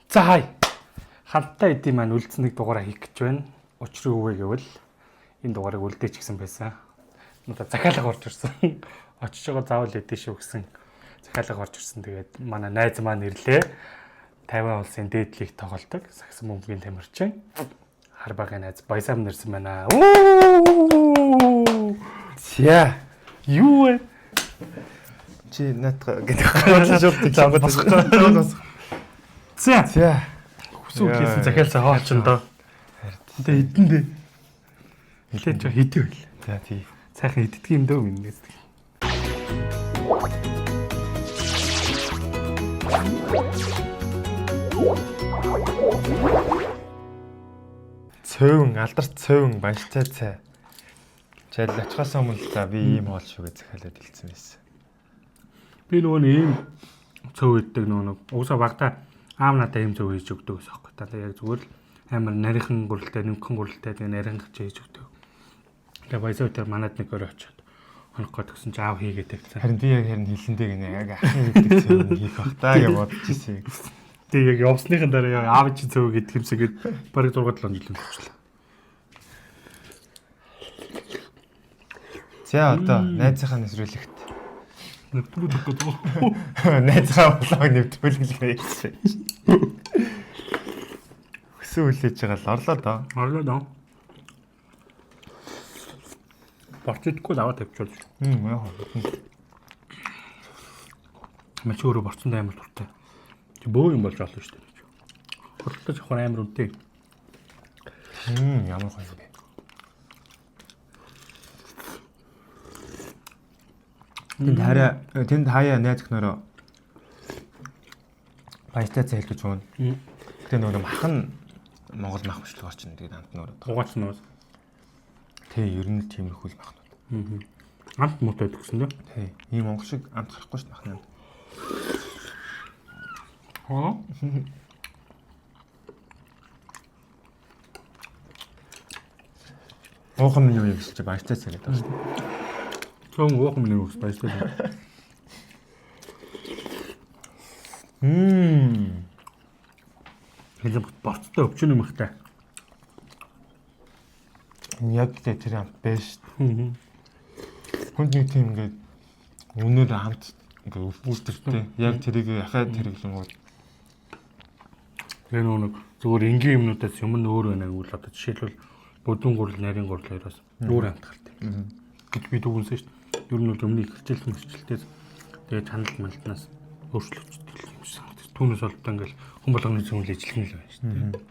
За хай. Ханттай эдийн маань үлдсэн нэг дугаараа хийх гэж байна. Учир юу вэ гэвэл энэ дугаарыг үлдээч гэсэн байсан. Надад захиалга орж ирсэн. Очиж байгаа заавал эдэн шүү гэсэн захиалга орж ирсэн. Тэгээд манай найз маань ирлээ. Тайван улсын дээдлийг тоглодог сагсан бөмбөгийн тамирчин Харбагийн найз Баясам нэрсэн байна. Уу! За. Юу вэ? Чи наадах гэдэг шууд зангад босгоо. За. За. Хүсүү хийсэн захиалсан хоолчин доо. Тэгээ эдэн дээ. Нилээ жоо хидээ байл. За тий. Сайхан иддэг юм дөө минь. Цөвн, алдарт цөвн, банштай цай. Жаал очихоос өмнө л за би ийм хоол шүү гэж захиалаад хэлсэн байсан. Би нөгөө нэг ийм цөв иддэг нөгөө нэг угсаа багтаа аав надаа ийм цөв хийж өгдөг гэсэн аахгүй. Та яг зүгээр л амар нарийнхан гурилтай, нэмхэн гурилтай тэгээ нарийнхан гэж хийж өгдөг. Тэгээ баясаа тэр манад нэг өрөө очиод хонох гээд гэсэн чи аав хийгээд тавьсан. Харин би яг харин хэлэндээ гинэ яг ахын хийдэг цөвн хийх бах та гэж бодож ирсэн. Тэгээ яг явсныхан дараа яг аав чи цөв гэдэг юм шиг бараг 6 7 жил өнгөрчлээ. За одоо найзынхаа нэвтрүүлэгт Нэвтрүүлэх гэдэг. найзынхаа блог нэвтрүүлэг хийсэн. Хөсөө хүлээж байгаа л орлоо доо. Орлоо доо. Борчдгүй л аваад тавьчихвал. Яг. Мачи өөрөө борцонд амар дуртай. Чи бөө юм болж олно шүү дээ. Хурдтай авахар амар үнэтэй. Ямар гоё юм бэ. Тэнд хараа тэнд хаяа найз өхнөрөө баястай цай хэлж өгнө. Гэтэ нөгөө мах нь Монгол мах хөшлөг орчин тэгээд амт нөр. Угаач нь бас. Тэ ер нь л тиймэрхүү л махнууд. Амт муутай гэсэн дээ. Тэ ийм Монгол шиг амт гарахгүй шүү махны амт. Аа. Уухан минь юу юм гэсэн чи баястай цай гэдэг байна шүү. Цөөн уух минь юу гэсэн баястай. Мм. Хэлэн борцтой өвчин юм ихтэй. Яг л тэр амт байж шүү. Хүнд нэг тийм ингээд үнээр амт ингээд өвпүүлдэртэй. Яг тэрийг яхаа тэрглэнгүүд Тэгээ нөгөө нэг зүгээр энгийн юмнуудаас юм нь өөр байна гэвэл одоо жишээлбэл бүдүүн гурил, нарийн гурил хоёроос өөр амт гарт юм гэж би дүгнсэн шүү дээ. Ер нь бол өмнө их хичээл мэрчилтээс тэгээ чанал малтнаас өөрчлөгддөг юм шиг санагдаж. Түүнээс болтой ингээл хүн болгоны зөвлөл ижилхэн л байна шүү дээ.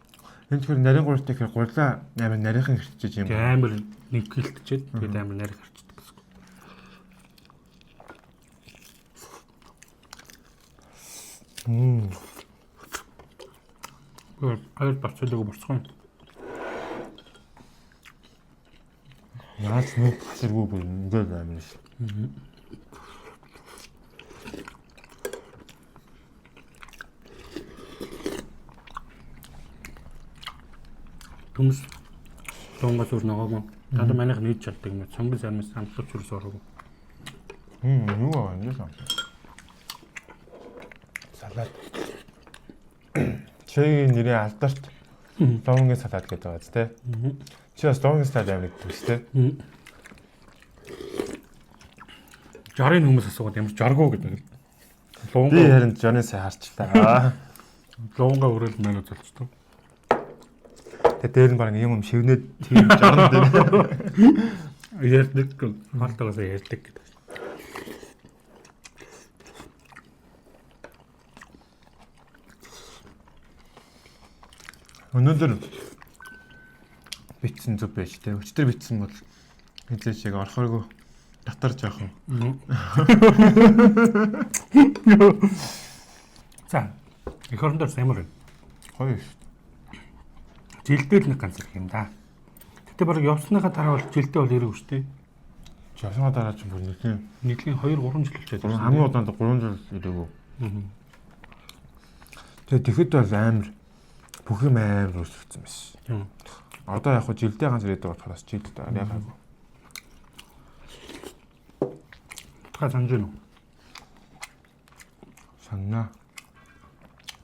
Энэ тэгэхээр нарийн гурилтай гэхээр гурлаа амар нарийнхан хэрчиж юм. Тэгээ амар нэггэлтчихэд тэгээд амар нарийн гарчдаг гэсэн. Мм. Хоёр борцлог борцгоо. Наач нэг хасаргүй бүр ингээд амар шүү. Төмс дунгаас үр ногоог. Дандаа манайх нийт чаддаг юм. Цонгон сармис амтлаж үрс ороогүй. Юу аа энэ сан. Салат. Чигийн нэрээ алдарт лонгийн салат гэдэг байгаа зү тэ. Чи бас лонгийн салат амар гэдэг шүү тэ. Жорын хүмүүс асуугаад ямар жоргоо гэдэг. Би Луунга харин Жоны сая харчлаа. луунга өрөөл мань үзэлцдэг. Тэгээ дээр нь баг юм юм шивнээд тийм жорн дээр. Ярьдаг хоолтойгоос ярьдаг гэдэг. Өнөөдөр битсэн зүг байж тэ. Өчтөр битсэн бол хизээч яг орохоргүй дотор жоохон. За. Эх орондоор ямар вэ? Гоё шүү. Жилдээ л нэг ганц ирэх юм да. Гэтэ баг явсныхаа дараа бол жилдээ бол ирэх үү дээ. Жосгоо дараа ч бүр нэгэн Нэглийн 2 3 жил болчиход ирсэн. хамгийн удаан 3 жил ирээгүй. Тэгээ тэгэхэд бол амар бүх юм амар өөрчлөгдсөн байсан. Тийм. Одоо яг хөө жилдээ ганц ирээд байгаа болохоор бас жилд арай гайгүй. Та санаж байна уу? Санаа.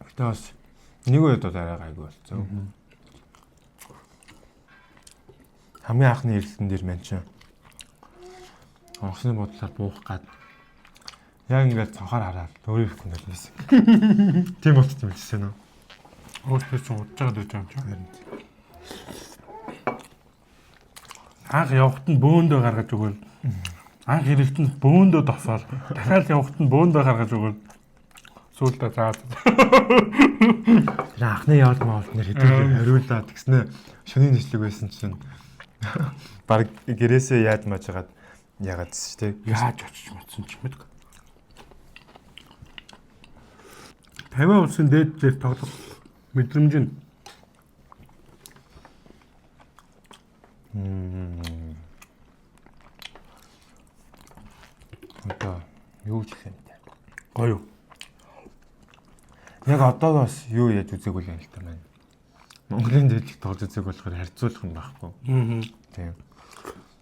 Гэтэ бас Нэг үед бол арай гайгүй болсон. Хамгийн анхны ирэлтэн дээр мэн чинь онгоцны бодлоор буух гад яг ингээд цонхоор хараад өөрөө ирэхгүй юм байсан. Тийм болчих юм хэлсэн үү? Өөртөө чинь удаж байгаад байж байгаа юм чинь. Анх явахт нь бөөндөө гаргаж өгөөл. Анх ирэхт нь бөөндөө тосоол. Дахиад явахт нь бөөндөө гаргаж өгөөл. Сүүлдээ заа. Тэр анхны явал маавал нэр хэдүүлээ хариулаа тэгснэ шөнийн нийслэг байсан чинь баг гэрээсээ яаж мажгаад яагаад ч тий. Яаж очиж матсан ч мэдгүй. 50 улсын дээд зэрэг тоглох мэдрэмж нь Одоо юу ч гэх юм бэ? Гоё. Яг одоо бас юу яаж үзээгүй юм л та маань. Монголын дээдлэг тоглож үзег болохоор харьцуулах юм байхгүй. Аа. Тийм.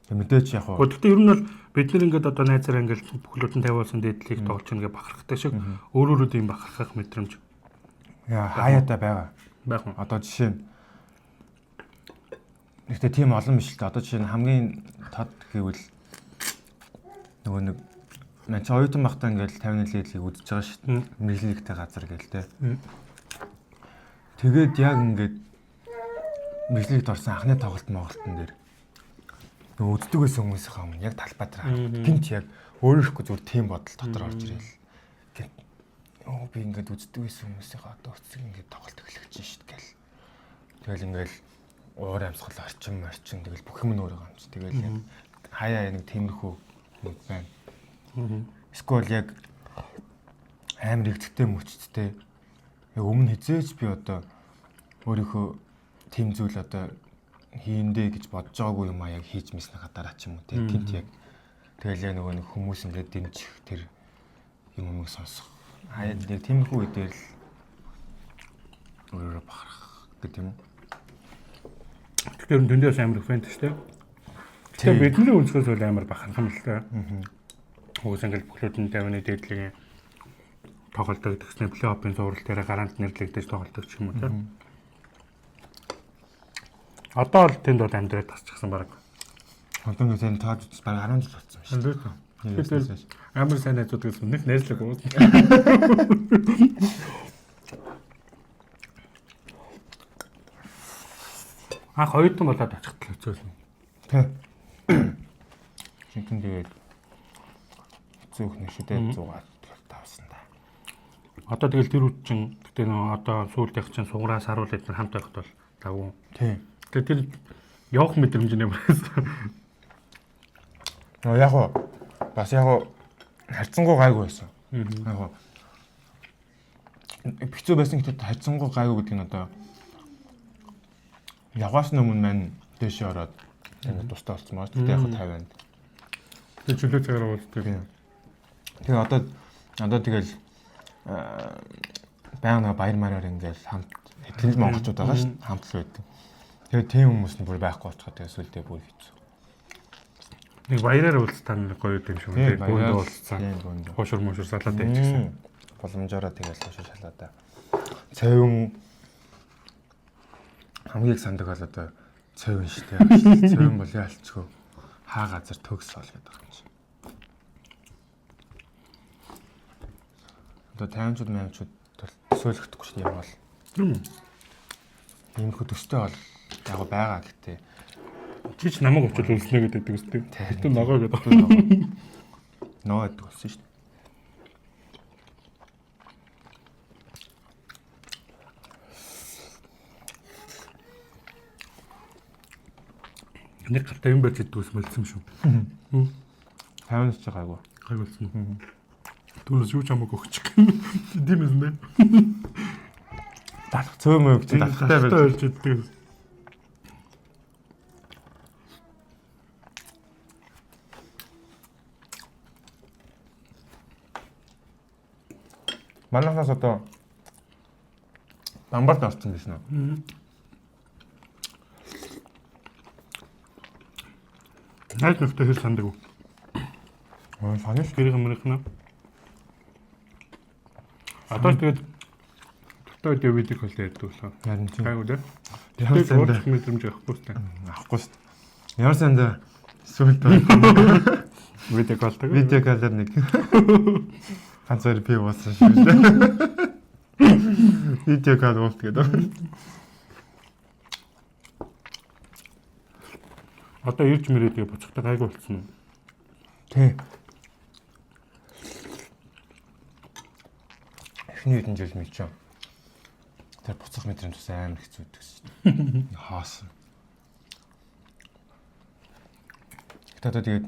Тэг мэдээч яг уу. Гэхдээ ер нь бол бид нэр ингээд одоо найзаараа ингээд бүхлөд нь 50 улсын дээдлийг тоглож чинь ингээд бахархтай шиг өөр өөрөд юм бахархах мэдрэмж Яа хаяада байгаа. байх юм. Одоо жишээ нь Гэхдээ тийм олон биш л дээ. Одоо жишээ нь хамгийн тод гэвэл нөгөө нэг мань чи оюутан байхдаа ингээд 50 нийлэлийг үзэж байгаа шүү дээ. Мэрлэгтэй газар гээл те. Тэгээд яг ингээд мэрлэгт орсон анхны тоглолт Монголтон дээр нөгөө үздэг байсан хүмүүсийнхаа өмнө яг талбай дээр харагдав. Гинт яг өөрөөрөхгүй зүгээр тийм бодол дотор орж ирэл. Гинт оо би ингээд үздэг байсан хүмүүсийнхаа одоо өцөг ингээд тоглолт эхлэх чинь шүү дээ гэл. Тэгэл ингээд уур амьсгал орчин орчин тэгэл бүх юм нь өөрөө амч. Тэгэл яг хаяа нэг тиймэрхүү юм байна. Эсвэл яг амар ихтэй мөчттэй. Яг өмнө хизээч би одоо өөрийнхөө тийм зүйл одоо хийндэ гэж бодож байгаагүй юм а яг хийж мэдснийхаа дараа ч юм уу тийм гинт яг тэгэл яг нөгөө нэг хүмүүс ингээд дэмжих тэр юм юмыг сонсох. Хаяа яг тиймэрхүү үе дээр л өөрөөрөө бахарх гэдэг юм уу? Тэгэхээр дөндөөс амар их фэн шүү дээ. Тэгэхээр бидний өнцгөөс бол амар бахарх юм л та. Угсаа ингээл бүхлөд нь 50-ны дээдлэгийн тоглолдог тэгснэ плей-оффын цуврал дээр гарант нэрлэгдэж тоглолдог ч юм уу тийм. Одоо л тэнд бол амьдраад тасчихсан баг. Одоо ингээд энэ тоож үзсэн баг 10 жил болсон юм шүү дээ. Тэгэхээр амар сайн найзууд гэсэн нэг найзлаг уу. Анх оюутан болоод очиход л хэцүү байсан. Тэ. Жинхэнэ тэгээд зөөх нэшэдээ 100-аар тэгэл тавсан да. Одоо тэгэл тэр үт чинь гэтээ нөө одоо сүүлдэх чинь сугараа саруул эдгээр хамт байхад бол давгүй. Тийм. Тэгээ тэр явах мэдрэмж нь ямар байсан. Нөө яг уу бас яг уу харьцангуй гайгүй байсан. Яг уу хэцүү байсан гэхдээ харьцангуй гайгүй гэдэг нь одоо яваас өмнө мань дээшээ ороод ингээд тустай болсон байна. Тэгтээ яг 50-нд. Тэгээ чөлөө цагаар уулздаг. Тийм. Тэгээ одоо тэгэл байнга нэг баяр мараар ингээл хамт тэнд монголчууд байгаа шүү дээ. Хамт л байдаг. Тэгээ тийм хүмүүс нь бүр байхгүй болчихоо тэгээ сүлдээ бүр хэцүү. Нэг баяраар уулзтаа нэг гоё юм шиг үү. Бөөндөө уулзсан. Тийм бөөндөө. Хуушур мушур салаад байчихсан. Боломжоор тэгэл хуушур салаадаа. Цовин хамгийн их сандаг бол одоо цовин шүү дээ. Цовин бол яалчгүй хаа газар төгс ол гэдэг юм шиг. Одоо 50-чууд 80-чууд төсөөлөгдөхгүй шүү дээ юм бол. Иймэрхүү төстэй бол яг байгаа гэхдээ Чи ч намайг очил үлснэ гэдэг үстэй. Тэр ногоо гэдэг. Ноо гэдэг болсон шүү дээ. Нэг гартаа юм барьж иддэг ус мөлцсөн шүү. 50-аас ч гайгүй. Гайгүй болсон. Түүнээс юу ч хамаагүй өгчих. Тийм юм бэ? Далах цөө мөө гэж далахтай барьж иддэг. Манайхаас одоо Дамбарт орсон байсан уу? Найз нөхдөд хэр сандаг уу? Аа, санаа л гэрийн мөрийнх нь. Одоо тэгээд Одоо дэ видео call ярьдаг лээ. Харин тийм. Гайгүй дээ. Ямар Тэгээд санд уурлах мэдрэмж авахгүй шүү дээ. авахгүй шүү дээ. Ямар санд сүлд байна. Видео call таг. Видео call аар нэг ганц хоёр пи уусан шүү дээ. Видео call уулт гэдэг. Одоо ирж мөрөө тэгээ буцахтай гайгүй болсон уу? Тий. Эхний хэдэн жил мэдчихэв. Тэр буцах мэдрэмж бас амар хэцүү байдаг шүү дээ. Хаасан. Гэтэ одоо тэгээд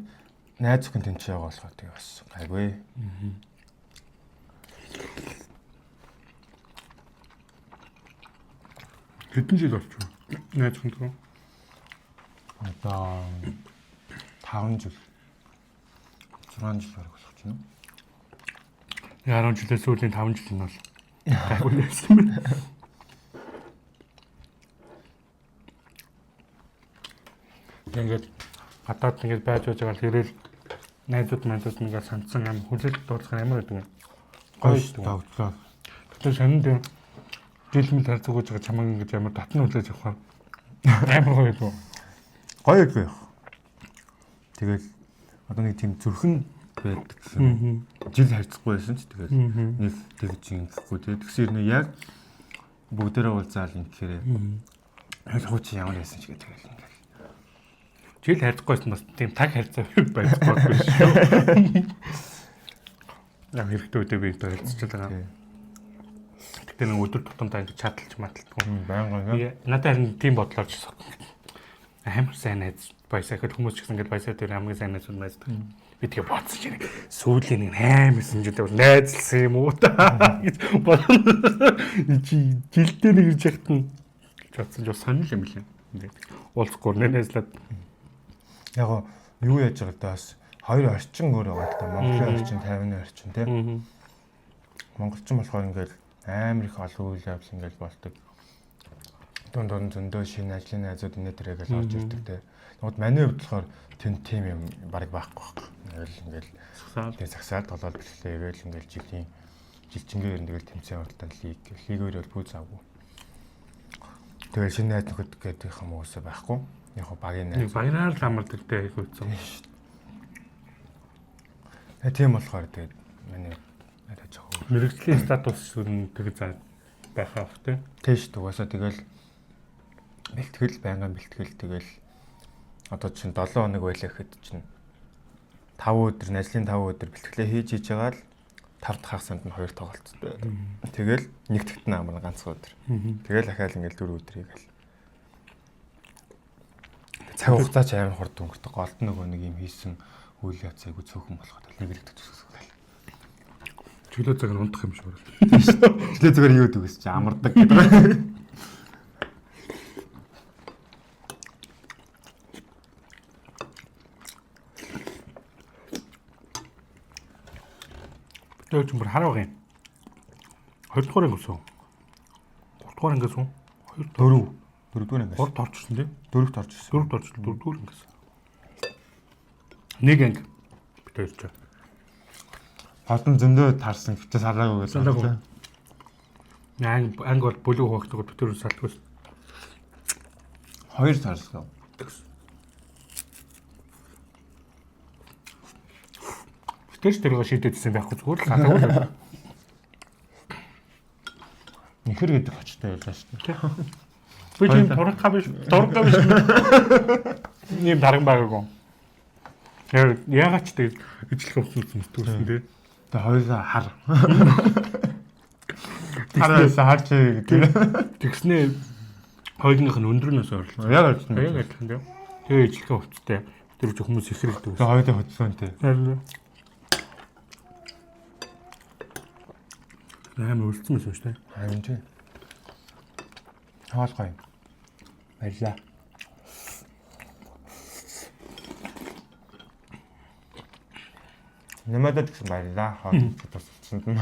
найз зөвхөн тэнцээ байгаа болохоор тэгээ бас гайгүй. Хэдэн жил болчих вэ? Найз хүнтэй. Одоо 5 жил 6 жил бараг болох чинь үү? 10 жилээс сүүлийн 5 жил нь бол гайгүй байсан байна. Ингээд гадаад ингээд байж байж байгаа л ирээл найзууд найзууд ингээд сандсан ам хүлээлт дуудлах амар байдаг юм. Гоё шүү дээ. Тогтлоо. Тэгэхээр сонинд жил мэл харьцаг гэж байгаа чамаг ингэж амар татна хүлээж авах амар гоё юм. Гоё юу яах. Тэгэл одоо нэг тийм зүрхэн байдаг гэсэн. Жил харьцахгүй байсан ч тэгэл нэг тэгж ингэхгүй тий. Тэгсэр нэг яг бүгдээрээ уулзаал ингэхээр яг хуучин ямар байсан ч гэх тэгэл ингээл. Жил харьцахгүйсэн бас тийм таг харьцаа байж болохгүй шүү. Яг хэрэгтэй үедээ би харилцаж байгаа. Тий. Гэтэ нэг өдөр тутамдаа ингэж чадалж маталтгүй. Байнга ингээ. Надад харин тийм бодлоо ч амар сайн найз баясаа гэхэд хүмүүс ч гэсэн ингэж баясаа дээр хамгийн сайн найз найз. Би тэгээ бодсон чинь сүүлийн нэг амар сэнжүүдээ бол найзлсан юм уу та гэж бодсон. Чи жилдээ нэг ирж яхад нь гэж бодсон ч бас сонир юм лээ. Ингээд уулзахгүй нэ найзлаад Яг гоо юу яаж байгаа л да бас хоёр орчин өөр байгаа л да. Монголын орчин, Тайваны орчин тий. Монголчин болохоор ингээл амар их олон үйл явдал ингээл болдог. Дунд дунд зөндөө шинэ ажлын найзууд инээ тэрэ гэл орж ирдэг тий. Тэгвэл миний хувьд болохоор тэнд тийм юм бараг байхгүй байхгүй. Ингээл ингээл сагсаал тэгээ сагсаал толоод бэлтлээ ингээл ингээл жилийн жилчингээр ер нь тэгэл тэмцээн уралдаан лиг лигээр бол пүү завгүй. Тэгэл шинэ найз нөхөд гэдэг юм уусаа байхгүй. Яг хоо багийн найз. нэг баяраар л амардаг те их үтсэн. Тэгээ тийм болохоор тэгээд миний арай жоохон Мэргэжлийн статус шүрэн тэг за байхаа бах те. Тэш угаасаа тэгэл бэлтгэл байнгын бэлтгэл тэгэл одоо чинь 7 хоног байлаа гэхэд чинь 5 өдөр ажлын 5 өдөр бэлтгэлээ хийж хийж байгаа л 5 дахь хагас санд нь 2 тоглолттой. Тэгэл нэг тэгт нь амар ганцхан өдөр. Тэгэл ахаал ингээл 4 өдөр хийгээл. Цаг хугацаа ч амар хурд өнгөрдөг. Голд нөгөө нэг юм хийсэн үйл явц айгу цөөхөн болохоор лиглэгдэх төсөсгөл. Чөлөө цаг нь унтах юм шиг байна. Чөлөө зүгээр юу гэдэг вэ чи амардаг гэдэг. Тэр ч бүр хараа байгаа юм. 2 дугаар анги өсөө. 3 дугаар ангиас уу? 2 Дөрөв. Дөрөвдүгээр ангиас. 3-т орчихсон тий. Дөрөвт орж ирсэн. 4-т орчихсон. 4 дугаар ангиас. Нэг анги бит хоёр ч. Голдон зөндөө таарсан гэтээ салаагүй гэсэн. Салаагүй. Анги анги бол бүлэг хуваагддаг бит хоёр салдаггүй. Хоёр таарсан. Битэрч тэрийг шийдээдсэн байхгүй зүгээр л салаагүй л. Нөхөр гэдэг очтой байлаа шүү дээ. Би тийм тургах биш, тургах биш. Ийм даран байгаагүй. Яг яагаад ч тэг ижлэх өвсөн зүтгүүлсэн тий. Тэгээ хоёулаа хар. Хараас харч гэдэг. Тэгснээ хоёулынх нь өндрөнөөс ойрлоо. Яг адилхан. Яг адилхан тий. Тэгээ ижлэх өвчтэй. Тэр ч хүмүүс их хэрэгтэй. Тэгээ хоёулаа хөдөлгөөнтэй. Харин. Амар үлдсэн байсан шүү дээ. Харин тий. Хоол гоё. Баярлаа. Нэмэдэд гэсэн баярлаа. Хоол тусалсанд нь.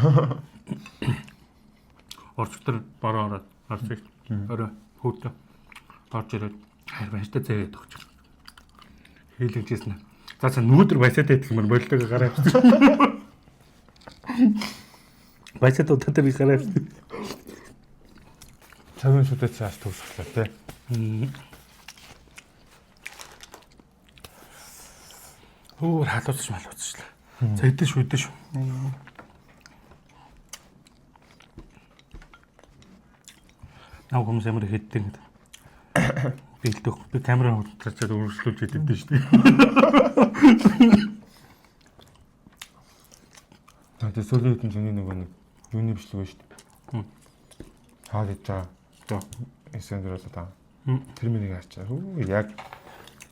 Орчтор бороо ороод орж ирсэн. Орой хүүтэ орж ирээд хайр баяртай заяа тогч. Хийлгэжсэн. За за нүүдэр баясаад идэх юм болдог гараа авчихсан. Баясаад удаа дээр гараа авчихсан. Цавын сүдээ цааш төгсгөлээ те. Өөр халууцч малууцчлаа. За идэн шүү идэн шүү. Наа хүмүүс ямар их иддэг гэдэг. Би илдэх. Би камераа хөдлөж өргөжлүүлж иддэг шүү дээ. Тэгээ сүүлийн үед нь чиний нөгөө нэг юуны бичлэг байна шүү дээ. Хаад идэж байгаа. За. Эсэн дээр болоо та. Тэр миний харчаа. Хүү яг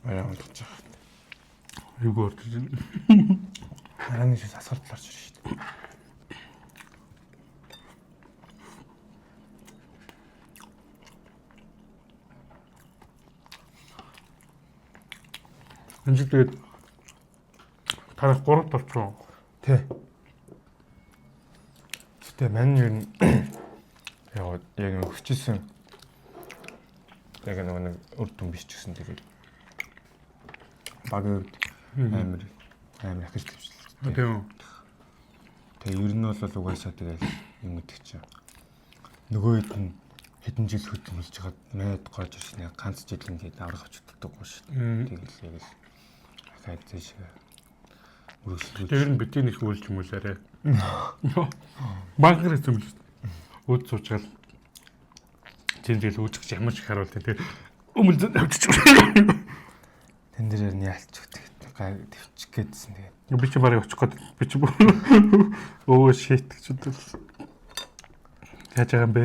арай унтаж байгаа. Юу орж ирнэ. Харааны шээс асгартал орж ирнэ шүү дээ. Энэ жил тэгээд тарах 3 тавчруу. Тэ. Гэтэ мань ер нь яг яг нэг хүчээсэн яг нөгөө нэг үр дүн биш ч гэсэн тэгээд багийн хувьд амар амар ахиж төвчлээ. Тийм. Тэгээ ер нь бол угаасаа тэгэл юм гэдэг чинь нөгөө хэд нь хэдэн жил хөдөлмөрлж хагаад майд гарч ирсэн яг ганц жил ингээд аврах авч удахгүй шүү дээ. Тэгэл яг л ахаад зээшээ үргэлжлүүлж. Тэр нь битгий нэг үйлч юм үлээрээ. Банкэр хэзээ юм л. Үүд суучгаал. Зин зэл үүчих гэж ямар ч их харуул тийм. Өмөл авчиж. Тэн дээр нь ялч тэгээд гай төвчих гээдсэн тэгээд. Би чи барыг очих гээд би чи өө shit гэж бодвол. Яаж байгаа юм бэ?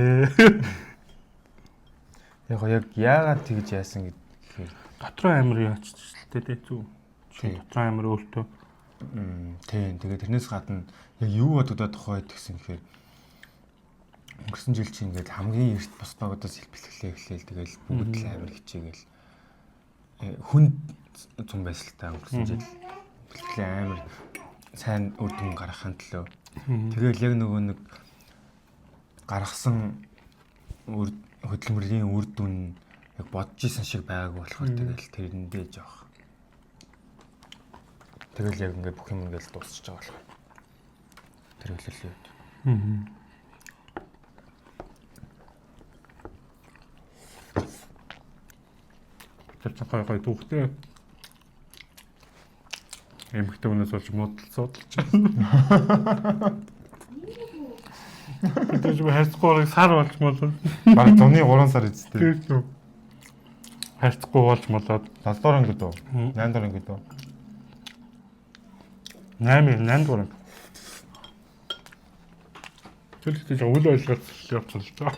Яг яг яагаад тэгж яасан гэхээр дотроо амар яач л тээ зү. Чи дотроо амар өөртөө. Тийм. Тэгээд тэрнээс гадна яг юу бодогдоод тухайд гэсэн гэхээр өнгөрсөн жил чи ингээд хамгийн эрт бус багуудаас бэлтгэлээ эхлээл тэгэл бүгд л амар хичээгээл хүн зун байсан л та өнгөрсөн жил бэлтгэлээ амар сайн үр дүн гаргахын төлөө. Тэгэл яг нөгөө нэг гаргасан үр хөдөлмөрийн үр дүн яг бодож исэн шиг байгаагүй болохоор тэгэл тэрэндээ жоох. Тэгэл яг ингээд бүх юм ингээд дуусчих байгаа болохоор. Тэр хөлөөллийн үед. Тэр гой гой түүхтэй. Эмэгтэй хүнээс болж муудал суудалж. Тэр чинь хайцгүй сар болж молоо. Баг зуны 3 сар эзтэй. Тийм. Хайцгүй болж молоод 7 дугаар ангид үү? 8 дугаар ангид үү? 8 дугаар анги. Тэр чинь үл ойлгоод явсан л доо.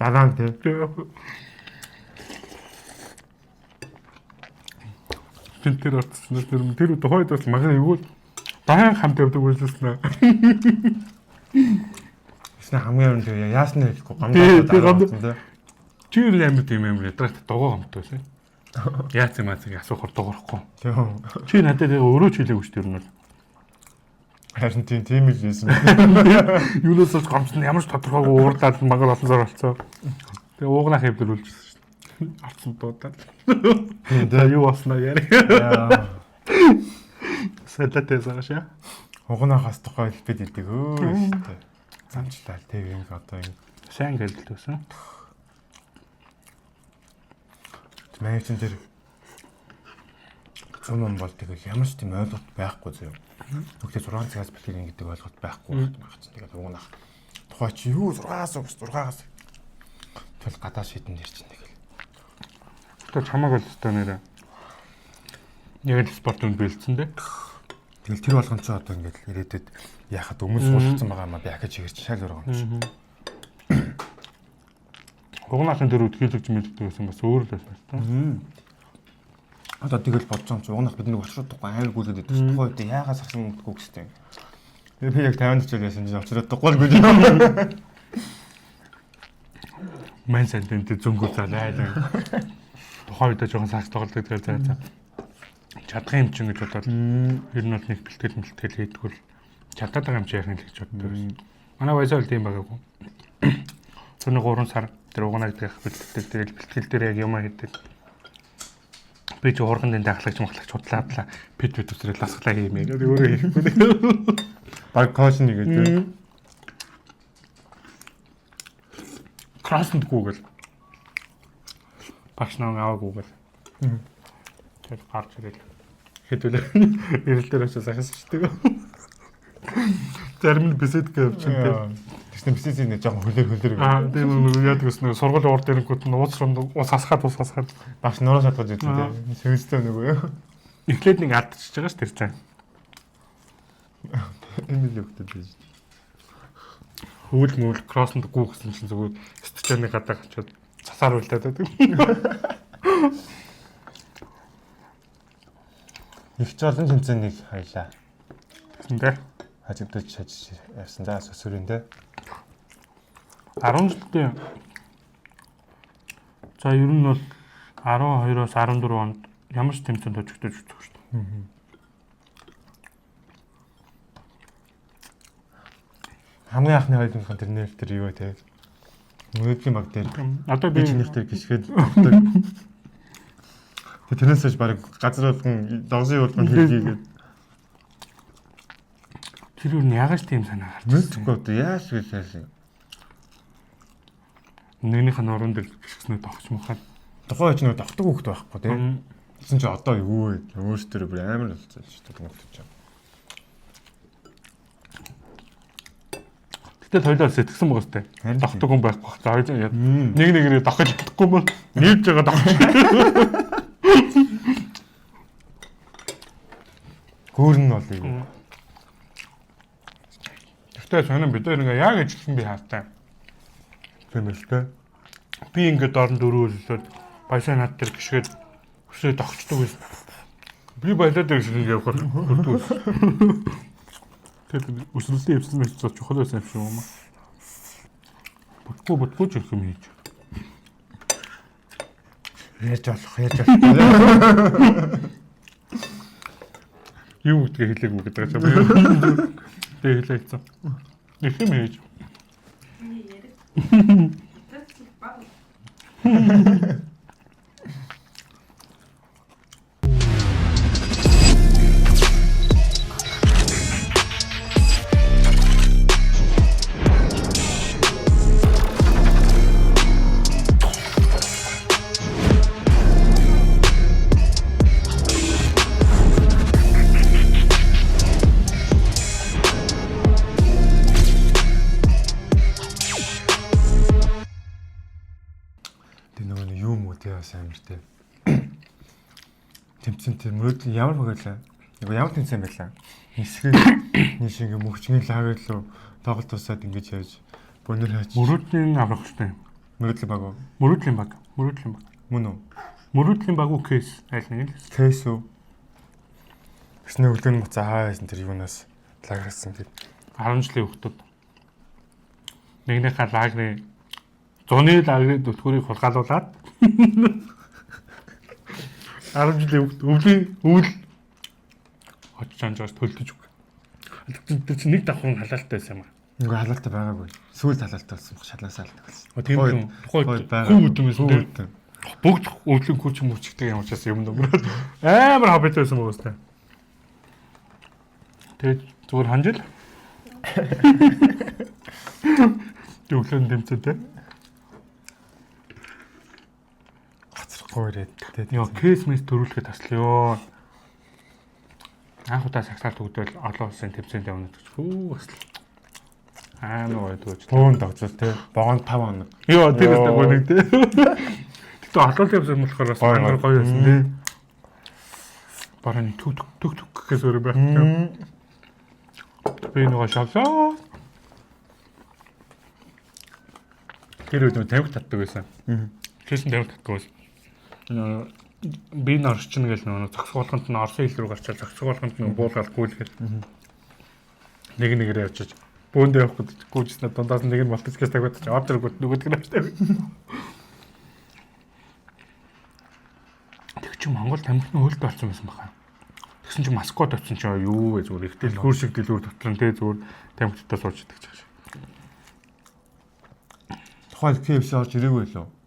Дараа нь тий. Тэр орцсон тэр тэр тухайд бас магад эвгүй баян хамт явдаг байлсан аа. Тэсний хамгийн өмнө тэр яасны хэлэхгүй гамдаа тий. Чи юу амар тийм амар ядрагт дугуй хамт байсан. Яац юм аацыг асуухар дуурахгүй. Тийм. Чи надад яг өөрөө ч хэлээгүй шүү дээ ер нь бол. Харин тийм тийм л байсан. Юунаас ч гомцсон ямар ч тодорхойгүй уурлаад мангар олон зар болцоо. Тэгээ уугнах хэвдэр үлжсэн шүү дээ. Орцсон дуудаад. За юу болсноо яри. Салатай саашаа. Угнаахаас тухай хэлбэд идэг өө шүү дээ. Замчлаа тэг ингэ одоо ингэ сайн гэлдэл байсан. Манай чинь тэр зам ном бол тэгэл ямар ч тийм ойлголт байхгүй зөө. Тэгвэл 6 цагаас бэлтгэл гэдэг ойлголт байхгүй байх чинь тэгэл угнах. Тухай чи юу 6-аас 6-аас тэгэл гадаа шидэн дэр чинь тэгэл. Тэр чамааг л өстой нэрэ. Яг л спорт үнд бэлдсэн дээ. Тэгэл тэр болгон чи одоо ингээд ирээдүйд яхад өмнө суулгацсан байгаа юм а би ахиж хэгэрч шал өөр юм чи. Угнаахын тэр үед хийлэгч мэддэг гэсэн бас өөр л байсан л та. Одоо тэгэл бодож байгаа юм чи угнаах бид нэг очруудахгүй амар гүйлгээд байдаг. Тухайн үед яагаад сарсан мэдгүй гэжтэй. Тэгээ би яг 50 хичээл яасан чинь очруудахгүй л гүйлээ. Мэн сайн тэнтэй зөнгөө заа лайлаа. Тухайн үед жоохон сакс тоглодог тэгэл заа заа. Чадах юм чинь гэж бодоод ер нь бол нэг бэлтгэл мэлтгэл хийдгүүл чадаад байгаа юм чи яах юм л гэж боддог байсан. Манай вайсаа бол тийм байгаагүй. Түрний 3 сар тэр угнаа гэдэг их бэлтгэдэг. Тэгэл бэлтгэл дээр яг юм хийдэг. Би ч урган дэнд ахлагч махлагч худлаа худлаа пит пит үсрэл ласглаа хиймээ. Өөрөө хийхгүй. Баг коуч нэг гэдэг. Кроссонд гүгэл. Багш намайг аваагүй гэл. Тэгээд гарч ирэл. Хэдүүлээ. Ирэл дээр очиж сахис шдэг. Зарим нь бисэдгээ явчихсан тийм. Тэгсэн бисэдийн нэг жоохон хөлөр. Аа тийм нэг яадаг гэсэн нэг сургуулийн урд ирэнгүүт нь ууц руу ус хасхаад Багш нуруу шатгаж ирсэн тийм. Сэгстэй нөгөө юу. Эхлээд нэг алдчихж байгаа ш тэр чинь. Энэ л өгдөг байж. Хөвөл мөвөл кроссонд гүү гэсэн чинь зүгээр стечэний гадаа очиод цасаар үлдээд байдаг. Их ч олон тэмцээнийг хаялаа. Тэгсэн дээ. Хажигдаж шажиж явсан. За сүсүрэн дээ. 10 жилийн за ер нь бол 12-оос 14 онд ямар ч тэмцээнд хожигдож үзэх шүү дээ. Хамгийн анхны хоёулынх нь тэр нэр тэр юу вэ те? Мөрөөдлийн баг дээр. Одоо би чинийх дээр гიშгээд авдаг. Тэрнээс хойш баг газар болгон догсын болгон хийгээд тэр юу яагаад тийм санаа гарч ирсэн. Мэдгүй одоо яаж гэж яасан. Нэгнийх нь нуруунд дээр гიშгснээ тогч мухаад. Тухайн үед нэг тогтдог хүүхэд байхгүй те. Тэгсэн чи одоо юу вэ? Өөртөө бүр амар болцсон шүү дээ хүүхэд чинь. Гэтэл хоёлоо сэтгсэн байгаа сте. Тогтдог хүн байхгүй бах. За хоёлоо нэг нэгээрээ дохож чадахгүй мөн. Нийлж байгаа дохож. Гүүр нь бол юу? Гэхдээ сонин бид нар ингээ яг ажилласан би хаатай. Тийм ээ л дээ. Би ингээ дорн дөрөөлөлөөд баясаа над дээр гიშгээд өсөө дохчдөг байсан. Би баялаа дээр гიშгээд ингээ явахаар хүрдэг байсан. Тэгэхээр өсөлтийн эвсэн мэт чухал байсан юм шиг юм аа. Бүтгүү ч их юм хийж. Яаж болох. Юу гэдгийг хэлээгүй гэдэг чинь. Тэгээ хэлээсэн. Их юм хийж. Амар те. Тэмцэн тэр мөрөөдөл ямар баглаа? Нэг ямар тэмцээн байлаа? Нисгэл нийш ингээ мөхчний лагер руу тоглолт тусаад ингэж явж бонор хаач. Мөрөөдлийн аврах хэрэгтэй. Мөрөөдлийн баг уу? Мөрөөдлийн баг. Мөрөөдлийн баг. Мөн үү? Мөрөөдлийн баг уу кейс аль нэг л. Кейс үү? Тэгснэ өглөө нь буцаа хаа байсан тэр юунаас лагерсан гэд. 10 жилийн хүүхдүүд. Нэгнийхээ лагерын зуны лагерын түлхүүрийг хулгайлуулад 10 жилийн хүүхд өвлийн өвөл очиж анжаас төлдөж үг. Тэр чинь нэг давхрын халаалтай байсан юм аа. Нөгөө халаалтай байгаагүй. Сүүлд халаалтай болсон баг шалаасаа алдаг болсон. Тийм үү. Тухайн хүү үдэн байсан тийм. Бүгд өвлийн күрч мөрчгдэг юм учраас юм нөмрөөд амар хоббит байсан байгаа сте. Тэгээд зүгээр ханжил. Тэг өглөө тэмцээтэй. Гоцрохгүй ирээд тэгээд ёо кейс мэс төрүүлэхэд таслаа ёо. Анх удаа сагсаал төгдөл олон улсын тэмцээнд явна гэж хүү бас амар гоё төгөж. Бөөн догцол те. Богонд 5 хоног. Ёо тэр өстө гоё нэг те. Тэгтээ олон улсын тэмцээн болохоор бас амар гоё байсан те. Бараг нэг төг төг төг гэхээс өөр байхгүй. Би нөгөө шавлаа. Тэр үед нөгөө тамхи татдаг байсан. Кейсэн тамхи татдаг байсан. Би н орчин гэл нөгөө зогсоолгонд нь Орсын хил рүү гарчаал зогсоолгонд нь буулгаад гүйлгээд нэг нэгээрээ явчих. Бөөндөө явах гэж гүйжснэ дундаас нэг нь болтож гэж тавиад чи орж иргүүд нөгөөдг нь автай. Тэг чи Монгол тамхины хуульд болсон байсан баха. Тэгсэн чи Москвад очсон чи юу вэ зүгээр их дэлгүүр шиг дэлгүүр дотор нь тэ зүгээр тамхитаа сууж идэг чаш. Тухайн KFC орж ирээгүй лөө.